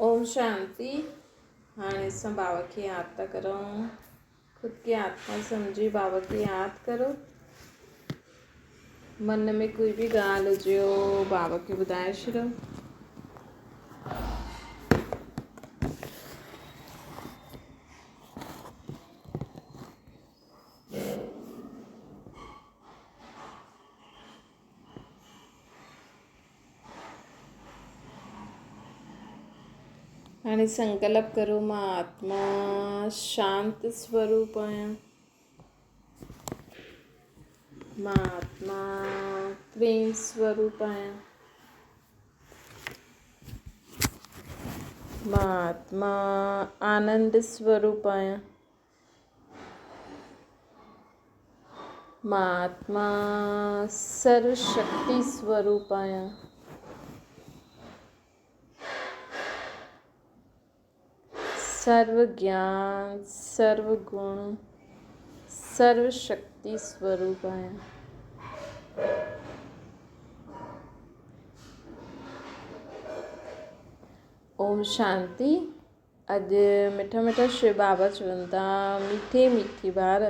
اوم شانتي. هاڻي اسان بابا کي ياد ٿا ڪرون. خود کي آتما سمجهي بابا کي ياد ڪرو. من ۾ ڪوئي به ڳالهه هجيو بابا کي ٻڌائي ڇڏيو. هاڻي سنڪلپ ڪرو مان آتما شانت سوروپ آهيان. مان آتما پريم سوروپ آهيان. مان آتما آنند سوروپ آهيان. مان آتما سرو شڪتي سوروپ آهيان. سرو گيان، سرو گڻ، سرو شڪتي سوروپ آهيان. اوم شانتي. اڄ مٺا مٺا شو بابا چون ٿا ميٺي ميٺي ٻار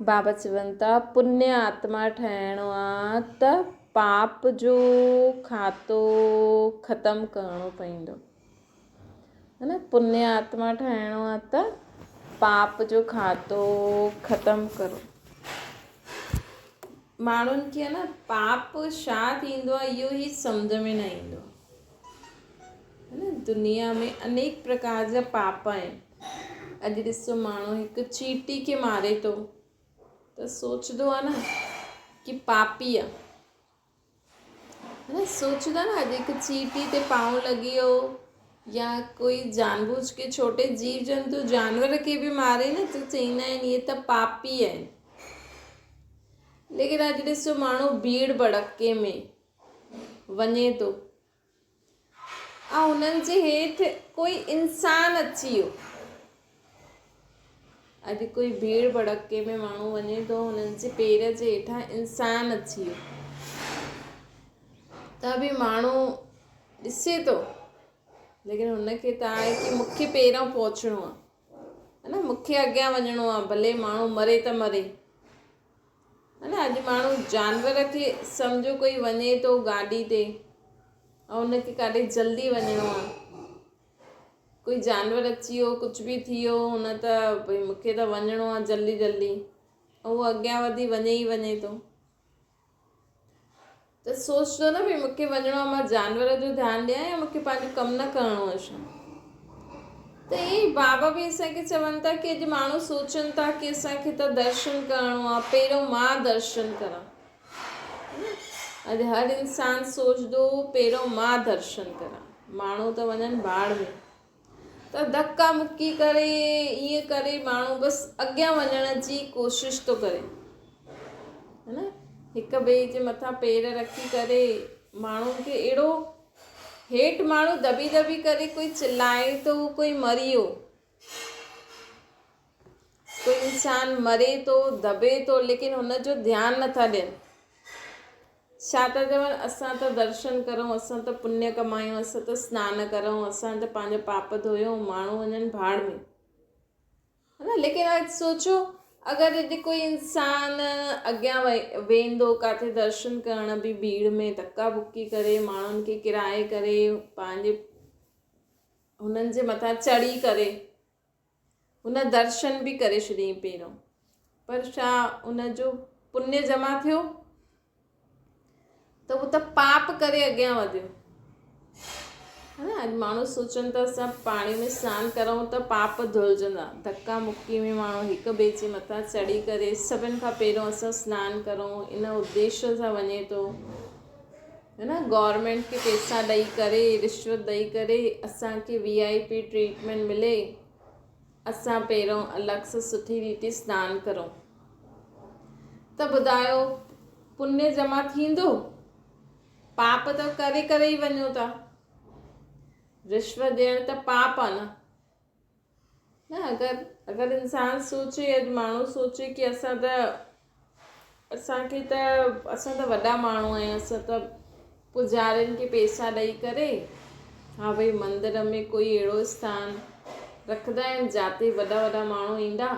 بابا چون ٿا پني آتما ٺهڻو آ ته پاپ جو کاتو ختم ڪرڻو پوندو ها نه پني آتما ٺهڻو آ ته پاپ جو کاتو ختم ڪرو ماڻهن کي نه پاپ ڇا ٿيندو آ اهو ئي سمجھ ۾ نه ايندو آ هن دنيا ۾ انيڪ پرڪار جا پاپ آهن. اڄ ڏسو ماڻهو هڪ چيٽي کي ماري ٿو ته سوچندو آهي نه ڪي پاپي آهي. نه سوچندا نه اڄ هڪ چيٽي تي پانو لڳي ويو يا ڪوئي جان بوجھ ڪي ڇوٽي جيو جنتو جانور کي به ماري نه ته چئيندا آهن اهي ته پاپي آهن. ليڪن اڄ ڏسو ماڻهو ڀيڙ ڀڙڪي ۾ وڃي ٿو ۽ انهن جي هيٺ ڪوئي انسان اچي ويو. اڄ ڪوئي ڀيڙ ڀڙڪي ۾ ماڻهو وڃي ٿو انهن جي پير جي هيٺان انسان اچي ويو ته به ماڻهو ڏسي ٿو ليڪن هن کي ته آهي ڪي مون کي پهريون پهچڻو آهي ها نه مون کي اڳيان وڃڻو آهي ڀلي ماڻهو مري ته مري ها نه اڄ ماڻهو جانور کي سمجهو ڪوئي وڃي ٿو گاڏي تي ۽ ان کي ڪاڏي جلدي وڃڻو آهي ڪوئي جانور اچي ويو ڪجهه به ٿي ويو هن ته ڀئي مونکي ته وڃڻو آهي جلدي جلدي ۽ اهو اڳيان وڌي وڃي ئي وڃي ٿو ته سوچندو نه ڀئي مونکي وڃڻو آهي مان جانور جو ڌيان ڏيان يا مونکي پنهنجو ڪم نه ڪرڻو آهي ڇا ته ائين ئي بابا به اسان کي چون ٿا ڪي اڄ ماڻهو سوچن ٿا ڪي اسان کي ته درشن ڪرڻو آهي پهريون مان درشن ڪران اڄ هر انسان سوچندو پهريون مان درشن ڪران ماڻهو ته وڃن ڀاڙ ۾ ته ڌڪا مڪي ڪري ائين ڪري ماڻهو بس اڳيان وڃڻ جي ڪوشش ٿو ڪري ها نه هڪ ٻئي جي مٿان پير رکي ڪري ماڻهن کي اهڙو هيٺ ماڻهو دٻي دٻي ڪري ڪوئي چلائي ٿو ڪوئي مري ويو ڪوئي انسان مري ٿو دٻي ٿو ليڪن هن جو ڌيان نٿا ڏين ڇا ٿا چون اسان ته درشن ڪرون، اسان ته پڃ ڪمايون، اسان ته سنان ڪرون، اسان ته پنهنجا پاپ ڌويون، ماڻهو وڃن ڀاڙ ۾. ها نه ليڪن اڄ سوچو اگر اڄ ڪوئي انسان اڳيان ويندو ڪاٿي درشن ڪرڻ به ڀيڙ ۾ ڌڪا ڀڪي ڪري ماڻهن کي ڪرائي ڪري پنهنجي هنن جي مٿان چڙهي ڪري هن درشن به ڪري ڇڏيائين پهريون پر ڇا ان جو پڃ جمع ٿيو ته هو ته پاپ ڪري اڳيان وڌيو ها نه اڄ ماڻهو سوچن ته اسان پاڻي ۾ سنان ڪرون ته پاپ ڌلجندا ڌڪا مڪي ۾ ماڻهو هڪ ٻئي جي مٿان چڙهي ڪري سڀن کان پهريون اسان سنان ڪرون ان اديش سان وڃي ٿو ها نه گورنمينٽ کي پيسا ڏئي ڪري رشوت ڏئي ڪري اسان کي وي آء پي ٽريٽمينٽ ملي اسان پهريون الڳ سان سٺي ريتي سنان ڪرون ته ٻڌايو پڃ جمع ٿيندو پاپ ته ڪري ڪري ئي وڃو ٿا رشوت ڏيڻ ته پاپ آ نه نه اگر اگر انسان سوچي اڄ ماڻهو سوچي ڪي اسان ته اسان کي ته اسان ته وڏا ماڻهو آهيون اسان ته پوڄارين کي پيسا ڏئي ڪري ها ڀئي مندر ۾ ڪوئي اهڙو اسٿان رکندا آهن جاتي وڏا وڏا ماڻهو ايندا.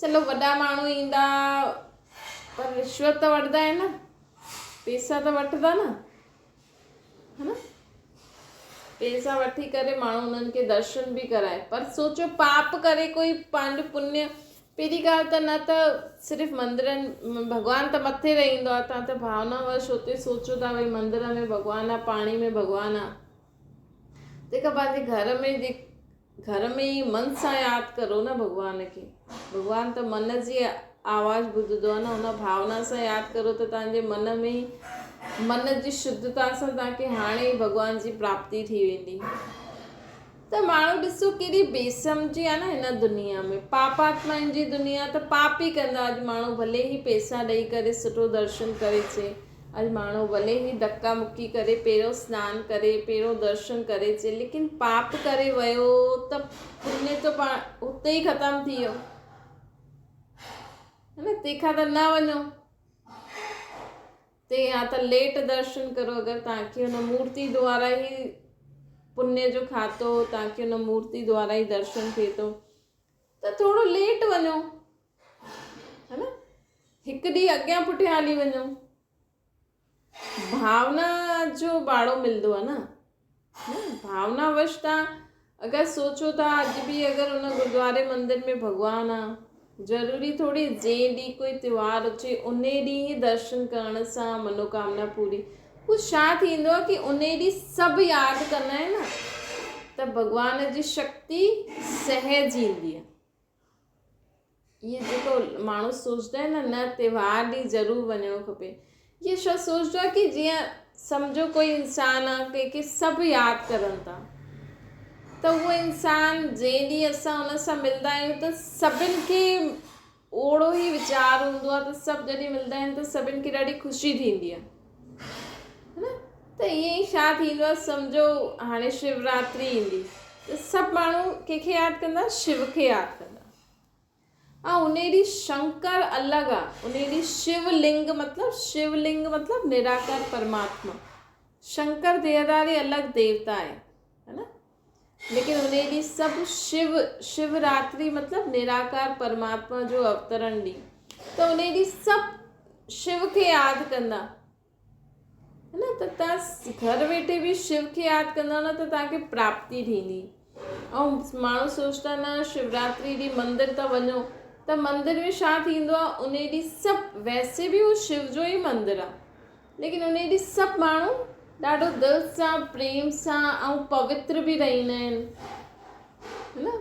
چلو وڏا ماڻهو ايندا پر رشوت ته وٺندا آهن نه، پيسا ته وٺندا نه، ها نه؟ پيسا وٺي ڪري ماڻهو انهن کي درشن به ڪرائي پر سوچو پاپ ڪري ڪوئي پنهنجو پني پهرين ڳالهه ته نه ته صرف مندرن ڀڳوان ته مٿي رهندو آهي تان ته ڀاونا وش اتي سوچو ٿا ڀئي مندر ۾ ڀڳوان آهي پاڻي ۾ ڀڳوان آهي تنهن کان پنهنجي گهر ۾ جي گهر ۾ ئي من سان ياد ڪرو نه ڀڳوان کي. ڀڳوان ته من جي آواز ٻڌندو آهي نه ان ڀاونا سان ياد ڪرو ته توهان جي من ۾ ئي من جي شڌتا سان توهان کي هاڻي ئي ڀڳوان جي پراپتي ٿي ويندي. ته ماڻهو ڏسو ڪيڏي بي سمجهي آهي نه هن دنيا ۾. پاپاتمائن جي دنيا ته پاپ ئي ڪندا اڄ ماڻهو ڀلي ئي پئسا ڏئي ڪري سٺو درشن ڪري اچي. اڄ ماڻهو ڀلي ئي ڌڪا مڪي ڪري پهريون سنان ڪري پهريون درشن ڪري اچي ليڪن پاپ ڪري ويو ته پڃ ته پاڻ اتي ئي ختم ٿي ويو نه تنهن کان ته نه وڃو تي يا ته ليٽ درشن ڪرو اگر توهان کي ان مورتي دوارا ئي پڃ جو کاتو توهان کي ان مورتي دوارا ئي درشن ٿئي ٿو ته ٿورو ليٽ وڃو ها نه هڪ ڏينهن اڳيان پٺيان هلي وڃو ڀاونا جو ڀاڙو ملندو آهي نه نه ڀاونا وش تان اگر سوچو ٿا اڄ به اگر ان گردواري مندر ۾ ڀڳوان آ ضروري ٿوري جنهن ڏينهن ڪوئي تيوهار اچي ان ڏينهن ئي درشن ڪرڻ سان منوڪامنا پوري هو ڇا ٿيندو آهي ڪي ان ڏينهن سڀ ياد ڪندا آهن نه ته ڀڳوان جي شڪتي سهج ايندي آهي. اهي جيڪو ماڻهو سوچدا آهن نه نه تيوهار ڏينهن ضرور وڃڻو کپي اهي ڇا سوچدو آهي ڪي جيئن سمجهو ڪوئي انسان آهي ڪنهن کي سڀ ياد ڪرن ٿا ته اهو انسان جنهن ڏينهن اسان ان سان ملدا آهيون ته سڀن کي اوڙو ئي ويچار هوندو آهي ته سڀ جڏهن ملدا آهن ته سڀن کي ڏاڍي خوشي ٿيندي آهي نه ته ائين ئي ڇا ٿيندو آهي سمجهو هاڻي شوراتري ايندي ته سڀ ماڻهو ڪنهن کي ياد ڪندا شو کي ياد ڪندا ۽ ان ڏينهن شنڪر الڳ آهي ان ڏينهن شو لنگ مطلب شو لنگ مطلب نراڪار پرماتما شنڪر ديهداري الڳ ديوتا آهي ہے نا ليڪن انهيء ڏينهن سڀ شو، شو راتري مطلب نراڪار پرماتما جو اوترڻ ڏينهن، ته انهيء ڏينهن سڀ شو کي ياد ڪندا. ہے نه ته تان گهر ويٺي به شو کي ياد ڪندا نه ته تان کي پراپتي ٿيندي. ۽ ماڻهو سوچتا نه شوراتري ڏينهن مندر ته وڃو ته مندر ۾ ڇا ٿيندو آهي انهيء ڏينهن سڀ ويسي به اهو شو جو ئي مندر آهي. ليڪن انهيء ڏينهن سڀ ماڻهو ڏاڍو دل سان، پريم سان ۽ پوتر به رهندا آهن. هي نه؟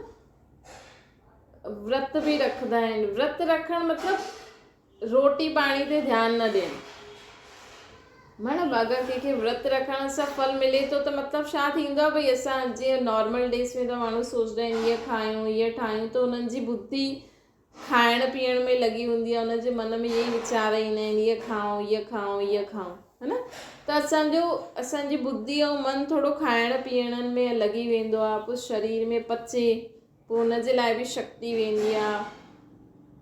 ورت به رکندا آهن. ورت رکڻ مطلب روٽي پاڻي تي ڌيان نه ڏيڻ. معنيٰ اگر ڪنهن کي ورت رکڻ سان ڦل ملي ٿو ته مطلب ڇا ٿيندو آهي ڀئي اسان جيئن نارمل ڊيز ۾ ته ماڻهو سوچدا آهن هيء کايون هيء ٺاهيون ته انهن جي ٻڌي کائڻ پيئڻ ۾ لڳي هوندي آهي ان جي من ۾ اهي ئي ويچار ايندا آهن هيء کائون هيء کائون هيء کائون ها نه ته اسان جو اسان جي ٻڌي ۽ من ٿورو کائڻ پيئڻ ۾ لڳي ويندو آهي پوء شرير ۾ پچي پوء ان جي لاء به شڪتي ويندي آهي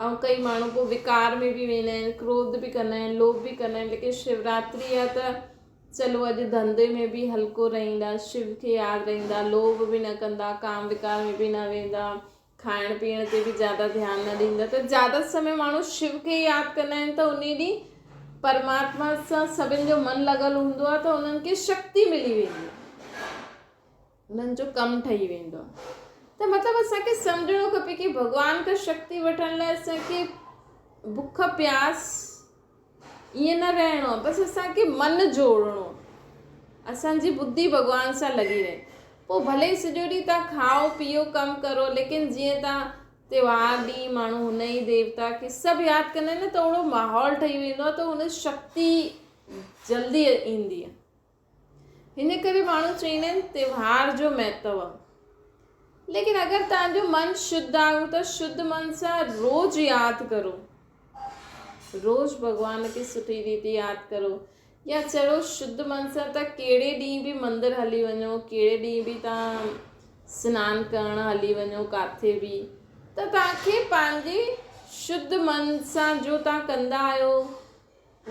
۽ ڪئي ماڻهو پوء وڪار ۾ به ويندا آهن ڪروڌ به ڪندا آهن لوڀ به ڪندا آهن ليڪن شوراتري آهي ته چلو اڄ ڌنڌي ۾ به هلڪو رهندا شو کي ياد رهندا لوڀ به نه ڪندا ڪام وڪار ۾ به نه ويندا کائڻ پيئڻ تي به زياده ڌيان نه ڏيندا ته زياده سمي ماڻهو شو کي ياد ڪندا آهن ته انهي ڏينهن پرماتما سان سڀن جو من لڳل هوندو آهي ته انهن کي شڪتي ملي ويندي آهي انهن جو ڪم ٺهي ويندو آهي ته مطلب اسان کي سمجهڻو کپي ڪي ڀڳوان کان شڪتي وٺڻ لاء اسان کي بک پياس ائين نه رهڻو آهي بس اسان کي من جوڙڻو آهي اسان جي ٻڌي ڀڳوان سان لڳي رهي پوء ڀلي سڄو ڏينهن تان کائو پيئو ڪم ڪرو ليڪن جيئن تان تيوهار ڏينهن ماڻهو هن ئي ديوتا کي سڀ ياد ڪندا آهن نه ته اهڙو ماحول ٺهي ويندو آهي ته هن شڪتي جلدي ايندي آهي هن ڪري ماڻهو چوندا آهن تيوهار جو مهتو آهي ليڪن اگر تان جو من شڌ آهي ته شڌ من سان روز ياد ڪرو روز ڀڳوان کي سٺي ريت ياد ڪرو يا چڙو شڌ من سان ته ڪهڙي ڏينهن به مندر هلي وڃو ڪهڙي ڏينهن به توهان سنان ڪرڻ هلي وڃو ڪاٿي به ته توهان کي پنهنجي شڌ من سان جو توهان ڪندا آهيو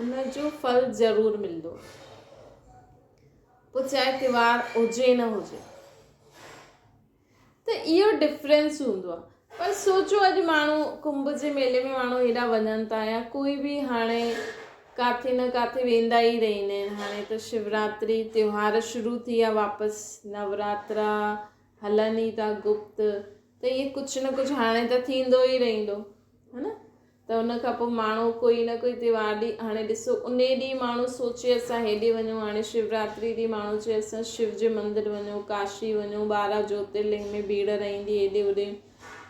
ان جو ڦل ضرور ملندو. پوء چاهي تيوهار هجي نه هجي. ته اهو ڊفرنس هوندو آهي. پر سوچو اڄ ماڻهو ڪنڀ جي ميلي ۾ ماڻهو هيڏا وڃن ٿا يا ڪوئي به هاڻي ڪاٿي نه ڪاٿي ويندا ئي رهندا آهن. هاڻي ته شوراتري تيوهار شروع ٿي ويا واپس نوراترا هلن ئي ٿا گپت ته اهي ڪجهه نه ڪجهه هاڻي ته ٿيندو ئي رهندو ها نه. ته ان کان پوء ماڻهو ڪوئي نه ڪوئي تيوهار ڏينهن هاڻي ڏسو انهي ڏينهن ماڻهو سوچي اسان هيڏي وڃون هاڻي شوراتري ڏينهن ماڻهو چئي اسان شو جي مندر وڃون ڪاشي وڃون ٻارهن جوترلنگ ۾ ڀيڙ رهندي هيڏي هوڏي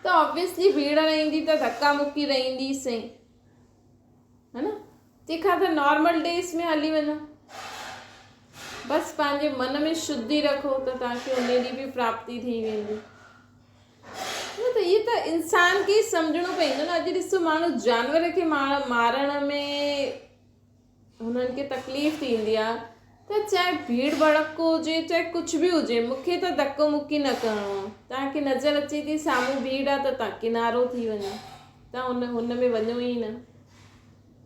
ته آبويسلي ڀيڙ رهندي ته ڌڪا مڪي رهندي سهي ها نه تنهن کان ته نارمل ڊيز ۾ هلي وڃو بس پنهنجي من ۾ شڌي رکو ته توهان کي انهي ڏينهن به پراپتي ٿي ويندي. نه ته اهو ته انسان کي ئي سمجهڻو پوندو نه اڄ ڏسو ماڻهو جانور کي مارڻ ۾ هنن کي تڪليف ٿيندي آهي ته چاهي ڀيڙ ڀڙڪو هجي چاهي ڪجهه به هجي مونکي ته ڌڪو مڪي نه ڪرڻو آهي توهان کي نظر اچي ٿي سامهون ڀيڙ آهي ته توهان ڪنارو ٿي وڃو توهان ان هن ۾ وڃو ئي نه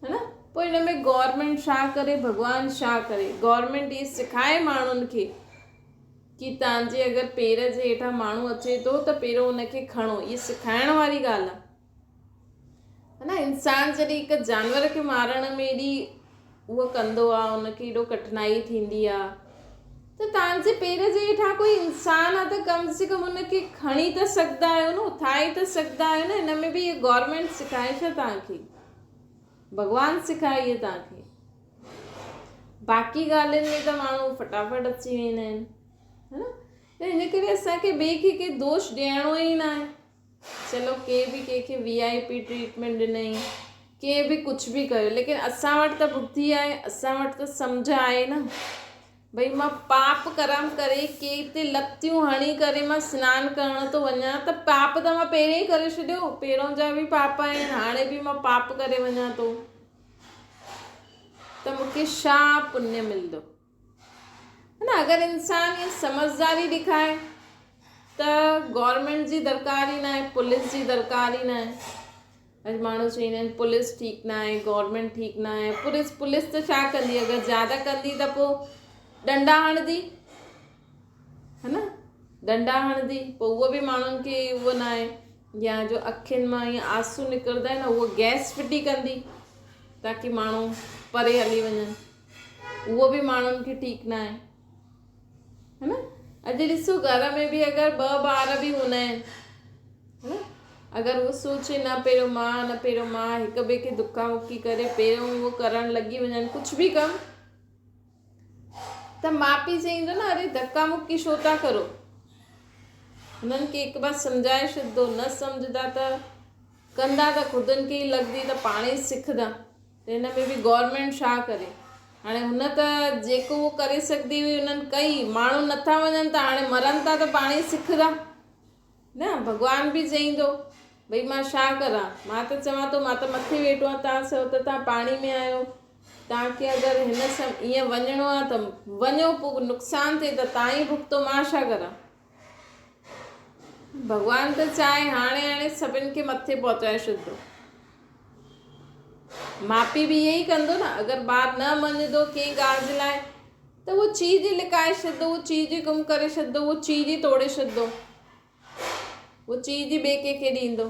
ها نه پوء هن ۾ گورنمينٽ ڇا ڪري ڀڳوان ڇا ڪري گورنمينٽ اهي سکائي ماڻهن کي ڪي توهان جي اگر پير جي هيٺان ماڻهو اچي ٿو ته پهريون ان کي کڻو اهي سکائڻ واري ڳالهه آهي نه انسان جڏهن هڪ جانور کي مارڻ ۾ ايڏي اهو ڪندو آهي ان کي ايڏو ڪٺنائي ٿيندي آهي ته توهان جي پير جي هيٺان ڪوئي انسان آهي ته ڪم سي ڪم ان کي کڻي ته سگهندا آهيو نه اٿائي ته سگهندا آهيو نه هن ۾ به اهي گورنمينٽ سکائي ڇا توهان کي ڀڳوان سکائي اهي توهان کي باقي ڳالهين ۾ ته ماڻهو فٽافٽ اچي ويندا آهن ها نه ته ان ڪري اسانکي ٻئي کي ڪي دوش ڏيڻو ئي نه آهي چلو ڪي به ڪنهن کي وي آء پي ٽريٽمينٽ ڏنئي ڪنهن به ڪجهه به ڪيو ليڪن اسان وٽ ته ٻڌي آهي اسان وٽ ته سمجهه آهي نه ڀئي مان پاپ ڪرم ڪري ڪنهن تي لتيون هڻي ڪري مان سنان ڪرڻ ٿو وڃان ته پاپ ته مان پهرين ئي ڪري ڇڏيو پهريون جا به پاپ آهن هاڻي به مان پاپ ڪري وڃان ٿو ته مون کي ڇا پڃ ملندو؟ نه اگر انسان ائين سمجهداري ڏيکاري ته گورنمينٽ جي درڪار ئي ناهي پوليس جي درڪار ئي ناهي اڄ ماڻهو چوندا آهن پوليس ٺيڪ ناهي گورنمينٽ ٺيڪ ناهي پوليس پوليس ته ڇا ڪندي اگر زياده ڪندي ته پوء ڏنڊا هڻندي ها نه ڏنڊا هڻندي پوء اهو به ماڻهن کي اهو ناهي يا جو اکين مان ائين آنسو نڪرندا آهن اهو گئس ڦٽي ڪندي تاڪي ماڻهو پري هلي وڃن اهو به ماڻهن کي ٺيڪ نه آهي ها نه اڄ ڏسو گهر ۾ به اگر ٻه ٻار به هوندا آهن ها نه اگر اهو سوچي نه پهريون مان نه پهريون مان هڪ ٻئي کي ڌڪا مڪي ڪري پهريون اهو ڪرڻ لڳي وڃن ڪجهه به ڪم ته ماء پيء چئيندو نه اري ڌڪا مڪي ڇو ٿا ڪرو. هنن کي هڪ بار سمجهائي ڇڏدو نه سمجهندا ته ڪندا ته خودن کي ئي لڳندي ته پاڻ ئي سکندا ته هن ۾ به گورنمينٽ ڇا ڪري. هاڻي هن ته جيڪو هو ڪري سگهندي هئي انهن ڪئي ماڻهو نٿا وڃن ته هاڻي مرن ٿا ته پاڻ ئي سکندا. نه ڀڳوان به چئيندو ڀئي مان ڇا ڪران مان ته چوان ٿو مان ته مٿي ويٺو آهيان توهان چئو ته توهان پاڻي ۾ آهيو توهان کي اگر هن سم ائين وڃڻو آهي ته وڃو پوء نقصان ٿئي ته توهان ئي ڀڳتو مان ڇا ڪران ڀڳوان ته چاهي هاڻي هاڻي سڀن کي مٿي پهچائي ڇڏندو ماء پيء به ائين ئي ڪندو نه اگر ٻار نه مڃندو ڪنهن ڳالهه جي لاء ته اهو چيز ئي لڪائي ڇڏندو اهو چيز ئي گم ڪري ڇڏندو اهو چيز ئي توڙي ڇڏندو اهو چيز ئي ٻئي ڪنهن کي ڏيندو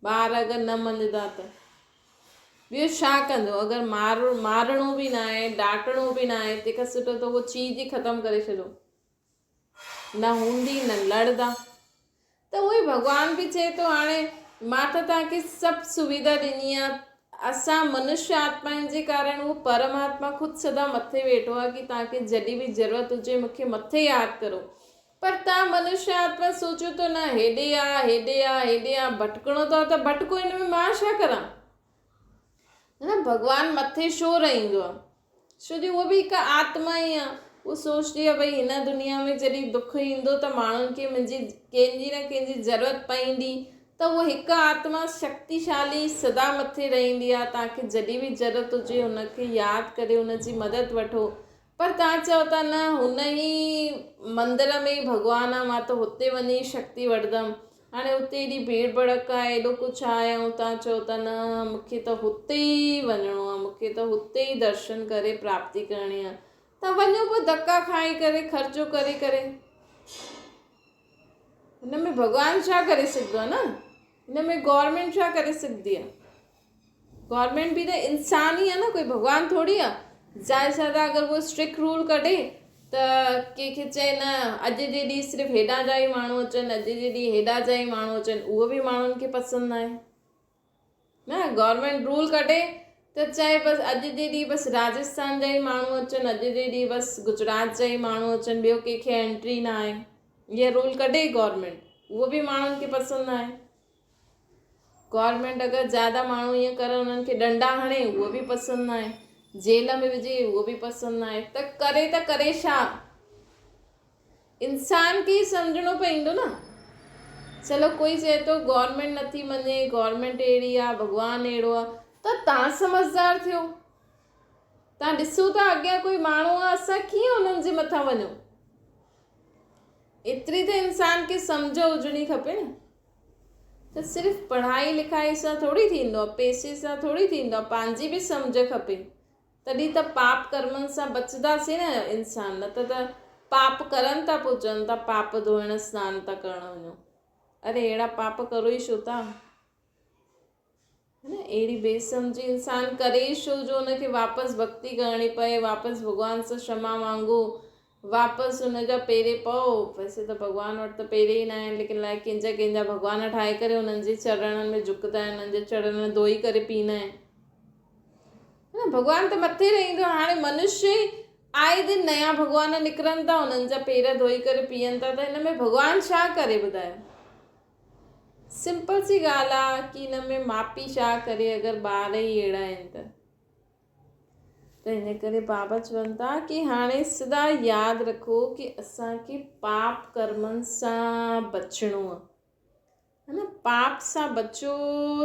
ٻار اگر نه مڃندا ته ٻيو ڇا ڪندو اگر مار مارڻو به نه آهي ڊاٽڻو به نه آهي تنهن کان سٺو ته اهو چيز ئي ختم ڪري ڇڏو نه هوندي نه لڙدا ته اهو ئي ڀڳوان به چئي ٿو هاڻي مان ته توهان کي سڀ سويڌا ڏني آهي اسان منشيه آتمائن جي ڪارڻ اهو پرماتما خود سدا مٿي ويٺو آهي ڪي توهان کي جڏهن به ضرورت هجي مون کي مٿي ياد ڪرو پر توهان منشيه آتما سوچيو ٿو نه هيڏي آ هيڏي آ هيڏي آ ڀٽڪڻو ٿو ته ڀٽڪو هن ۾ مان ڇا ڪران نه ڀڳوان مٿي ڇو رهندو آهي؟ ڇو جو اهو به هڪ آتما ئي آهي. هو سوچندي آهي ڀئي هن دنيا ۾ جڏهن دک ايندو ته ماڻهن کي منهنجي ڪنهن جي نه ڪنهن جي ضرورت پوندي ته اهو هڪ آتما شڪتيشالي سدا مٿي رهندي آهي توهان کي جڏهن به ضرورت هجي هن کي ياد ڪري هن جي مدد وٺو پر توهان چئو ٿا نه هن ئي مندر ۾ ئي ڀڳوان آ مان ته هتي وڃي ئي شڪتي وٺندم. هاڻي هتي ايڏي ڀيڙ ڀڙڪ آهي ايڏو ڪجهه آهي ۽ توهان چئو ٿا نه مون کي ته هتي ئي وڃڻو آ مون کي ته هتي ئي درشن ڪري پراپتي ڪرڻي آ. ته وڃو پوء ڌڪا کائي ڪري خرچو ڪري ڪري. هن ۾ ڀڳوان ڇا ڪري سگهندو آهي نه؟ هن ۾ گورنمينٽ ڇا ڪري سگهندي آهي؟ گورنمينٽ به ته انسان ئي آهي نه ڪوئي ڀڳوان ٿوري آهي. ظاهر سا ته اگر اهو اسٽرڪٽ رول ڪڍي ته ڪنهن کي چئي نه اڄ جي ڏينهن صرف هيڏانهن جا ئي ماڻهو اچن اڄ جي ڏينهن هيڏانهن جا ئي ماڻهو اچن اهو به ماڻهن کي پسند ناهي. نه گورنمينٽ رول ڪڍي ته چئي بس اڄ جي ڏينهن بس راجسٿان جا ئي ماڻهو اچن اڄ جي ڏينهن بس گجرات جا ئي ماڻهو اچن ٻيو ڪنهن کي انٽري نه آهي اها رول ڪڍي گورنمينٽ اهو به ماڻهن کي پسند نه آهي گورنمينٽ اگر زياده ماڻهو ائين ڪرن انهن کي ڏنڊا هڻي اهو به پسند نه آهي جيل ۾ وجهي اهو به پسند نه آهي ته ڪري ته ڪري ڇا انسان کي ئي سمجهڻو پوندو نه. چلو ڪوئي چئي ٿو گورنمينٽ نٿي مڃي، گورنمينٽ اهڙي آ، ڀڳوان اهڙو آ ته تان سمجهدار ٿيو. تان ڏسو ٿا اڳيان ڪوئي ماڻهو آ اسان ڪيئن انهن جي مٿان وڃون. ايتري ته انسان کي سمجهه هجڻي کپي نه. ته صرف پڙهائي لکائي سان ٿوري ٿيندو آ، پئسي سان ٿوري ٿيندو آ، پنهنجي به سمجهه کپي. تڏهن ته پاپ ڪرمن سان بچنداسين نه انسان، نه ته ته پاپ ڪرن ٿا پوء چون ٿا پاپ ڌوئڻ سنان ٿا ڪرڻ وڃو. اري اهڙا پاپ ڪرو ئي ڇو ٿا؟ نه اهڙي بي سمجهي انسان ڪري ئي ڇو جو ان کي واپس ڀڳتي ڪرڻي پئي، واپس ڀڳوان سان شما مانگو، واپس ان جا پيري پئو. ويسي ته ڀڳوان وٽ ته پيري ئي ناهن ليڪن الائي ڪنهن جا ڪنهن جا ڀڳوان ٺاهي ڪري انهن جي چرڻن ۾ جهڪندا آهن، انهن جي چرڻن ڌوئي ڪري پيئندا آهن. نه ڀڳوان ته مٿي رهندو آهي هاڻي منشي ئي آئي دن نيا ڀڳوان نڪرن ٿا انهن جا پير ڌوئي ڪري پيئن ٿا ته هن ۾ ڀڳوان ڇا ڪري ٻڌايو سمپل سي ڳالهه آ ڪي هن ۾ ماپي ڇا ڪري اگر ٻار ئي اهڙا آهن ته ته هن ڪري بابا چون ٿا ڪي هاڻي سدا ياد رکو ڪي اسان کي پاپ ڪرمن سان بچڻو آ ها نه پاپ سان بچو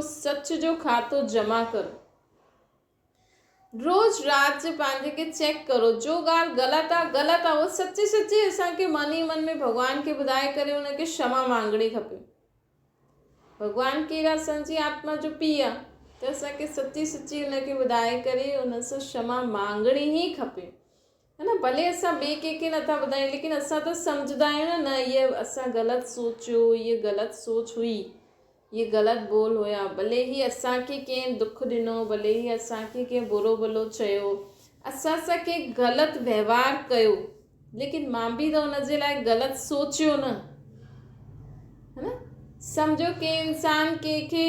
سچ جو کاتو جمع ڪرو روز رات جو پنهنجي کي چيڪ ڪرو جو ڳالهه غلط آ غلط آ اهو سچي سچي اسان کي من ئي من ۾ ڀڳوان کي ٻڌائي ڪري ان کي شما مانگڻي کپي ڀڳوان ڪير آ اسان جي آتما جو پيء آ ته اسان کي سچي سچي ان کي ٻڌائي ڪري ان سان شما مانگڻي ئي کپي ها نه ڀلي اسان ٻئي ڪنهن کي نٿا ٻڌايون ليڪن اسان ته سمجهندا آهيون نه نه هيء اسان غلط سوچيو هيء غلط سوچ هئي هيء غلط ٻول هيا ڀلي هي اسان کي ڪنهن دک ڏنو ڀلي هي اسان کي ڪنهن برو ڀلو چيو اسان سان ڪنهن غلط وهنوار ڪيو ليڪن مان به ته ان جي لاء غلط سوچيو نه ها نه سمجهو ڪنهن انسان ڪنهن کي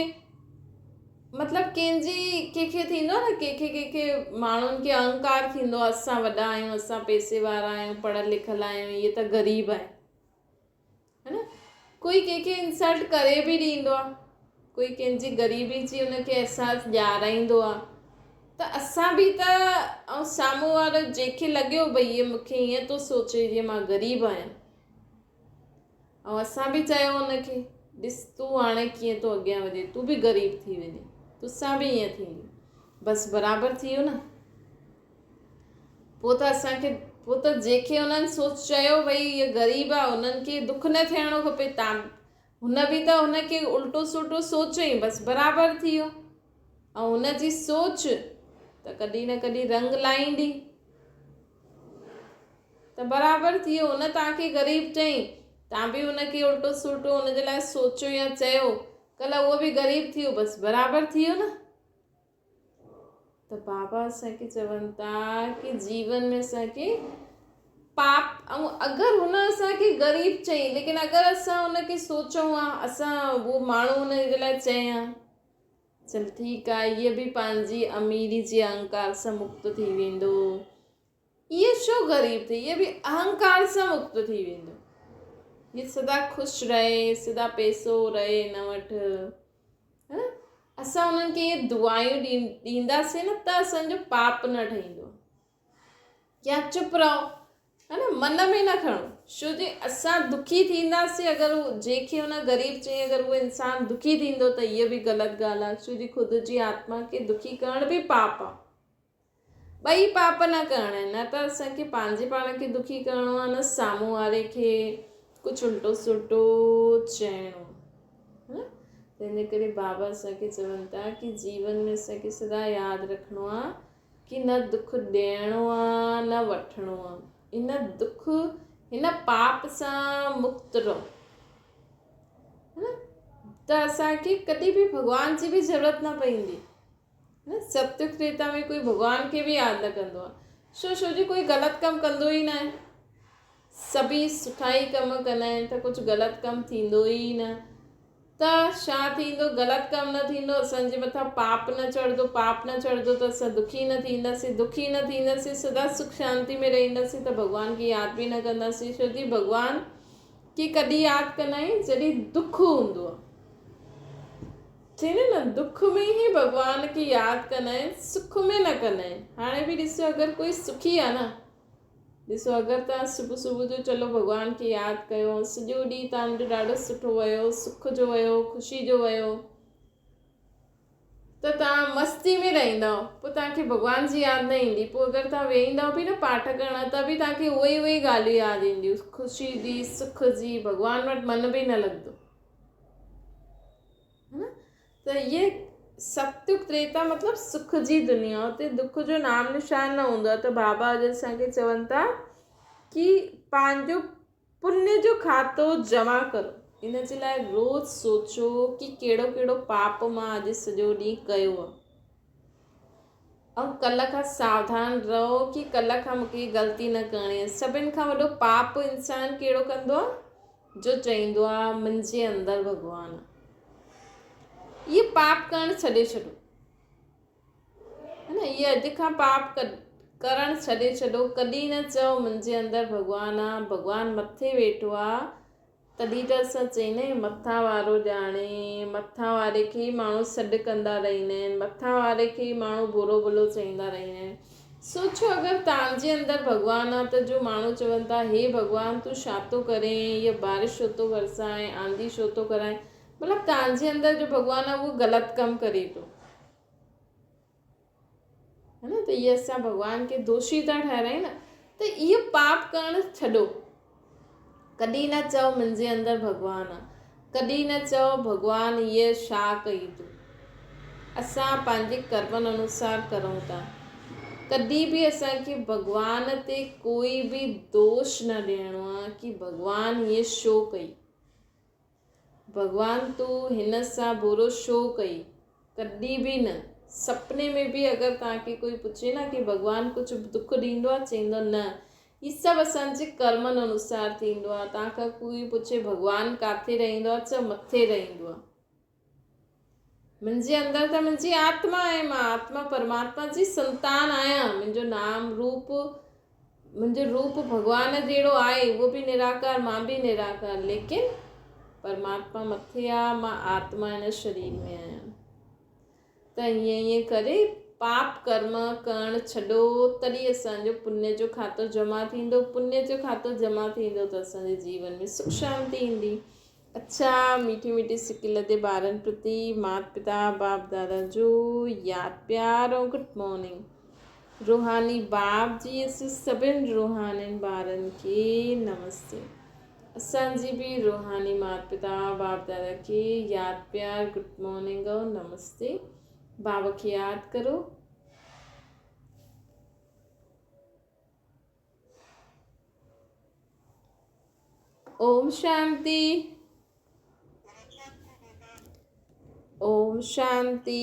مطلب ڪنهن جي ڪنهن کي ٿيندو آهي نه ڪنهن کي ڪنهن کي ماڻهن کي اهنڪار ٿيندو آهي اسان وڏا آهيون اسان پئسي وارا آهيون پڙهيل لکيل آهيون اهي ته غريب آهن ها نه ڪوئي ڪنهن کي انسلٽ ڪري به ڏيندو آهي ڪوئي ڪنهن جي غريبي جي ان کي احساس ڏيارائيندو آهي ته اسان به ته ۽ سامهون وارو جنهن کي لڳيو ڀئي هي مونکي ائين ٿو سوچي جيئن مان غريب آهيان ۽ اسان به چيو ان کي، ڏس تون هاڻي ڪيئن ٿو اڳيان وڌين، تون به غريب ٿي ويندين، توسان به ائين ٿيندو. بس برابر ٿي ويو نه. پوء ته اسان کي، پوء ته جنهن کي انهن سوچ چيو ڀئي هيء غريب آ، انهن کي دک نه ٿيڻو کپي، تان هن به ته هن کي الٽو سلٽو سوچيائين، بس برابر ٿي ويو. ۽ هن جي سوچ ته ڪڏهن نه ڪڏهن رنگ لائيندي. ته برابر ٿي ويو هن توهان کي غريب چئين توهان به هن کي الٽو سلٽو هن جي لاء سوچيو يا چيو ڪلهه اهو به غريب ٿي ويو بس برابر ٿي ويو نه ته بابا اسان کي چون ٿا ڪي جيون ۾ اسان کي پاپ ۽ اگر هن اسان کي غريب چئين ليڪن اگر اسان هن کي سوچون ها اسان اهو ماڻهو هن جي لاء چئي ها چل ٺيڪ آهي هيء به پنهنجي اميري جي اهنڪار سان مڪت ٿي ويندو. هيء ڇو غريب ٿي؟ هيء به اهنڪار سان مڪت ٿي ويندو. هيء سدا خوش رهي، سدا پئسو رهي هن وٽ. ها نه؟ اسان انهن کي اهي دعايون ڏينداسين نه ته اسان جو پاپ نه ٺهندو. يا چپ رهو ها نه من ۾ نه کڻو ڇو جي اسان دکي ٿينداسين اگر هو جنهن کي هن غريب چئي اگر اهو انسان دکي ٿيندو ته هيء به غلط ڳالهه آهي ڇو جي خود جي آتما کي دکي ڪرڻ به پاپ آهي ٻئي پاپ نه ڪرڻا آهن نه ته اسان کي پنهنجي پاڻ کي دکي ڪرڻو آهي نه سامهون واري کي ڪجهه الٽو سلٽو چئڻو ها نه تنهن جي ڪري بابا اسان کي چون ٿا ڪي جيون ۾ اسان کي سدا ياد رکڻو آهي. ڪي نه دک ڏيڻو آ نه وٺڻو آ. ان دک هن پاپ سان مڪت رهو. ها نه ته اسان کي ڪڏهن به ڀڳوان جي به ضرورت نه پوندي. نه ستيگ تريتا ۾ ڪوئي ڀڳوان کي به ياد نه ڪندو آ. ڇو ڇو جو ڪوئي غلط ڪم ڪندو ئي نه آهي. سڀئي سٺا ئي ڪم ڪندا آهن ته ڪجهه غلط ڪم ٿيندو ئي نه. ته ڇا ٿيندو غلط ڪم نه ٿيندو اسان جي مٿان پاپ نه چڙهندو پاپ نه چڙهندو ته اسان دکي نه ٿينداسين دکي نه ٿينداسين سدا سک شانتي ۾ رهنداسين ته ڀڳوان کي ياد به نه ڪنداسين ڇو جي ڀڳوان کي ڪڏهن ياد ڪندا آهيون جڏهن دک هوندو آهي ٿيندو نه دک ۾ ئي ڀڳوان کي ياد ڪندا آهن سک ۾ نه ڪندا آهن هاڻي به ڏسو اگر ڪوئي سکي آهي نه ڏسو اگر توهان صبح صبح جو چلو ڀڳوان کي ياد ڪيو سڄو ڏينهن توهان جو ڏاڍو سٺو ويو سک جو ويو خوشي جو ويو ته توهان مستي ۾ رهندؤ پوء توهان کي ڀڳوان جي ياد نه ايندي پوء اگر توهان ويهندؤ به نه پاٺ ڪرڻ ته به توهان کي اهي ئي اهي ئي ڳالهيون ياد اينديون خوشي جي سک جي ڀڳوان وٽ من به نه لڳندو ها نه ته اهي ستيگ تريتا مطلب سک جي دنيا اتي دک جو نام نشان نه هوندو آهي ته بابا اڄ اسان کي چون ٿا ڪي پنهنجو پڃ جو کاتو جمع ڪرو ان جي لاء روز سوچو ڪي ڪهڙو ڪهڙو پاپ مان اڄ سڄو ڏينهن ڪيو آهي ۽ ڪلهه کان ساوڌان رهو ڪي ڪلهه کان مونکي غلطي نه ڪرڻي آهي سڀن کان وڏو پاپ انسان ڪهڙو ڪندو آهي جو چئيندو آهي منهنجي اندر ڀڳوان آهي اهي پاپ ڪرڻ ڇڏي ڇڏو نه اهي اڄ کان پاپ ڪرڻ ڇڏي ڇڏو ڪڏهن نه چئو منهنجي اندر ڀڳوان آهي ڀڳوان مٿي ويٺو آهي تڏهن ته اسان چئيندا آهيون مٿان وارو ڄاڻي، مٿان واري کي ئي ماڻهو سڏ ڪندا رهندا آهن، مٿان واري کي ئي ماڻهو برو ڀلو چئيندا رهندا آهن. سوچو اگر توهان جي اندر ڀڳوان آ ته جو ماڻهو چون ٿا هي ڀڳوان تون ڇا ٿو ڪرين، هيء بارش ڇو ٿو برسائين، آنڌي ڇو ٿو ڪرائين، مطلب توهان جي اندر جو ڀڳوان آ اهو غلط ڪم ڪري ٿو. ها نه ته اهي اسان ڀڳوان کي دوشي ٿا ٺهرايون نه ته اهو پاپ ڪرڻ ڇڏو ڪڏهن نه چئو منهنجي اندر ڀڳوان آ ڪڏهن نه چئو ڀڳوان هيء ڇا ڪئي تو اسان پنهنجي ڪرمن انوسار ڪرون ٿا ڪڏهن به اسان کي ڀڳوان تي ڪوئي به دوش نه ڏيڻو آ ڪي ڀڳوان هيء ڇو ڪئي ڀڳوان تون هن سان برو ڇو ڪئي؟ ڪڏهن به نه. سپني ۾ به اگر توهان کي ڪوئي پڇي نه ڪي ڀڳوان ڪجهه دک ڏيندو آهي؟ چئيندو نه. هي سڀ اسان جي ڪرمن انوسار ٿيندو آهي. توهان کان ڪوئي پڇي ڀڳوان ڪاٿي رهندو آهي؟ چئو مٿي رهندو آهي. منهنجي اندر ته منهنجي آتما آهي، مان آتما پرماتما جي سنتان آهيان، منهنجو نام روپ منهنجو روپ ڀڳوان جهڙو آهي، اهو به نراڪار مان به نراڪار، ليڪن پرماتما مٿي آ، مان آتما هن شرير ۾ آهيان. ته ائين ائين ڪري پاپ ڪرم ڪرڻ ڇڏو، تڏهن اسان جو پڃ جو کاتو جمع ٿيندو، پڃ جو کاتو جمع ٿيندو ته اسان جي جيون ۾ سک شانتي ايندي. اڇا ميٺي ميٺي سڪي لڌي ٻارن پرتي مات پتا باپ دادا جو ياد پيار ۽ گڊ مارننگ روحاني باپ جي اسين سڀن روحانين ٻارن کي نمستي اسان جي به روحاني مات پتا باپ دادا کي ياد پيار گڊ مارننگ ۽ نمستي بابا کي ياد ڪرو. اوم شانتي اوم شانتي.